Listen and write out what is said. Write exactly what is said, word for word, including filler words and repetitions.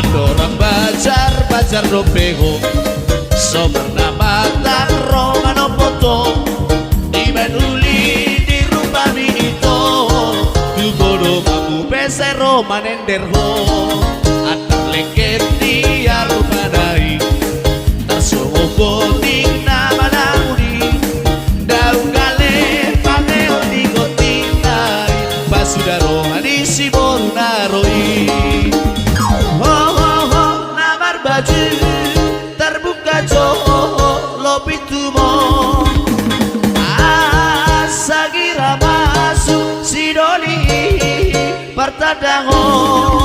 Torang bajar-bajar dope ho, so marnamatang ro manomboto, dibaen uli di rupami ito, tu godonganmu pe sai ro manender ho, antar lengket di arupa nai, tarsongon boting na manauni, daun gale pangehon di gonting nai, pasuda roha ni si boru na ro i. Ho, ho, ho, na marbaju tarbuka jolo pintumu, asa gira masuk si doli partandangon.